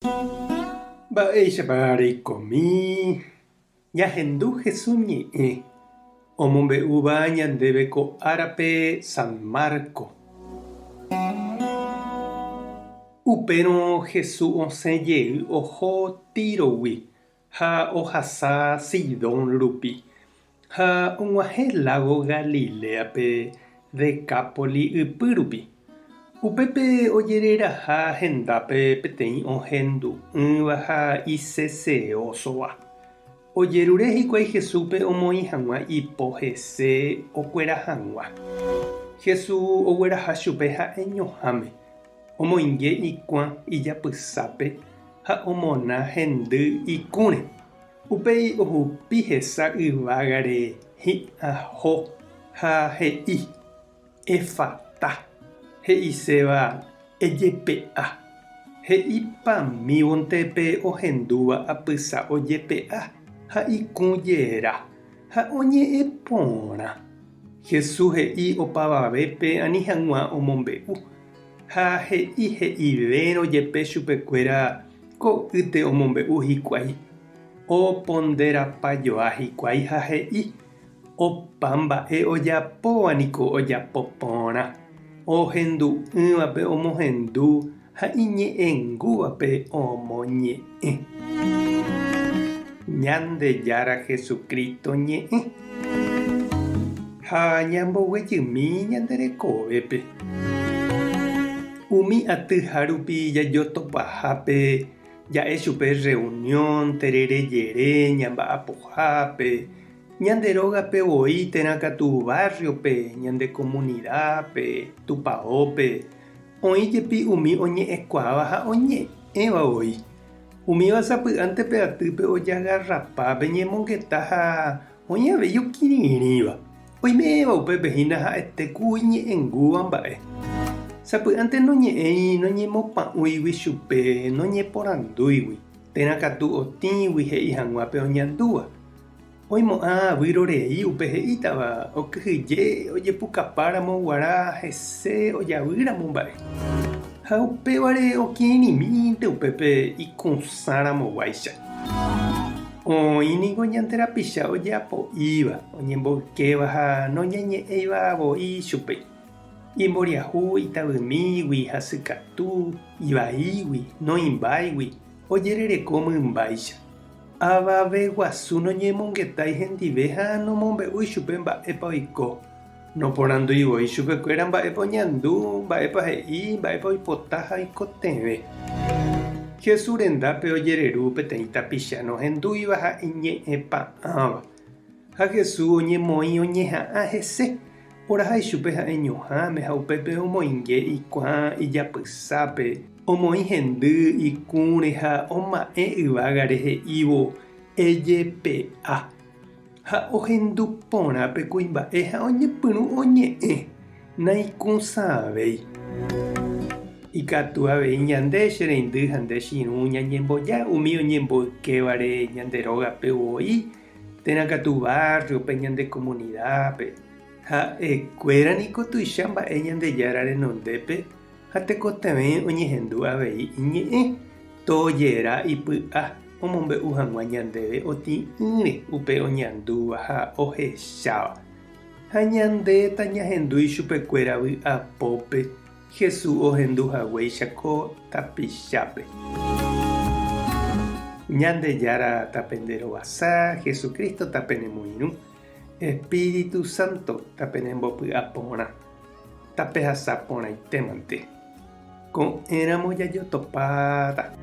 Mba'éichapa reikomi ñahendu Jesús ñe'ẽ omombe'úva ñandéve ko árape San Marco. Upérõ Jesús osẽ jey oho Tírogui ha ohasa Sidón rupi, ha og̃uahẽ lágo Galiléape Decápoli ypy rupi. Upépe ojereraha hendápe peteĩ ohendu'ỹva ha iseseósova. Ojerure hikuái Jesúspe omoĩ hag̃ua ipo hese okuera hag̃ua. Jesús ogueraha chupe ha'eñoháme, omoinge ikuã ijapysápe ha omona hendy ikũre. Upéi ohupi hesa yvágare hi'ãho ha he'i, Efata, he'iséva ejepe'a. He'ipamívonte pe ohendúva apysa ojepe'a ha ikũ jera, ha oñe'ẽ porã. Jesús he'i opavavépe ani hag̃ua omombe'u, ha he'i he'ivérõ jepe chupekuéra ko'ýte omombe'u hikuái. Oponderapajoa hikuái ha he'i, Opa mba'e ojapóva niko ojapo porã, ohendu'ỹvape omohendu ha iñe'ẽngúvape omoñe'ẽ. Ñandejára Jesucristo ñe'ẽ. Ha ñamboguejymi ñande rekovépe. Umi atyha rupi jajotopahápe ja'e chupe reunión, terere jere, ñamba'apohápe, ñande rógape voi térã katu barrio-pe, ñande comunidad-pe, tupaópe, oĩ jepi umi oñe'ẽkuaáva ha oñe'ẽva voi. Umíva sapy'ánte pe atýpe ojagarrapa pe ñemongeta ha oĩ avei okirirĩva. Oiméva upépe hína ha'ete ku iñe'ẽngúva mba'e. Sapy'ánte noñe'ẽi noñemopa'ũigui chupe noñeporandúigui, térã katu otĩgui he'i hag̃ua pe oñandúva. Oimo'ã výro rei upe he'ítava, okyhyje ojepukapáramo guarã hese ojavýramo mba'e. Ha upévare okirirĩmínte upépe ikũsãramoguáicha. Oĩ ningo ñande rapicha ojeapo'íva, oñemboykéva ha noñeñe'ẽiva voi chupe. Imboriahu itavymígui, hasykatu, ivaígui, noĩmbáigui, ojerereko mymbáicha. Avave guasu noñemongetái hendive ha nomombe'úi chupe mba'épa oiko. Noporandúi voi chupekuéra mba'épa oñandu, mba'épa he'i, mba'épa oipota ha oikotevẽ. Jesús rendápe ojereru peteĩ tapicha nohendúiva ha iñe'ẽpa'ãva. Ha Jesús oñemoĩ oñeha'ã hese, oraha ichupe ha'eñoháme ha upépe omoinge ikuã ijapysápe, omoĩ hendy ikũre ha oma'ẽ yvágare he'ívo, Ejepe'a. Ha ohendu porã pe kuimba'e ha oñepyrũ oñe'ẽ, naikũsãvéi. Ikatu avei ñande, che reindy ha nde che irũ ñañemboja umi oñemboykévare ñande rógape voi, térã katu barrio-pe ñande comunidad-pe. Ha'ekuéra niko tuicha mba'e Ñandejára renondépe ha tekotevẽ oñehendu avei iñe'ẽ, tojera ipy'a omombe'u hag̃ua ñandéve otĩ'ỹre upe oñandúva ha ohecháva. Ha ñande tañahendu ichupekuéra vy'apópe Jesús ohendu haguéicha ko tapichápe. Ñandejára tapenderovasa, Jesucristo tapenemoirũ, Espíritu Santo tapenembopy'aporã. Tapehasa porãitémante. Ko'ẽramo jajotopáta.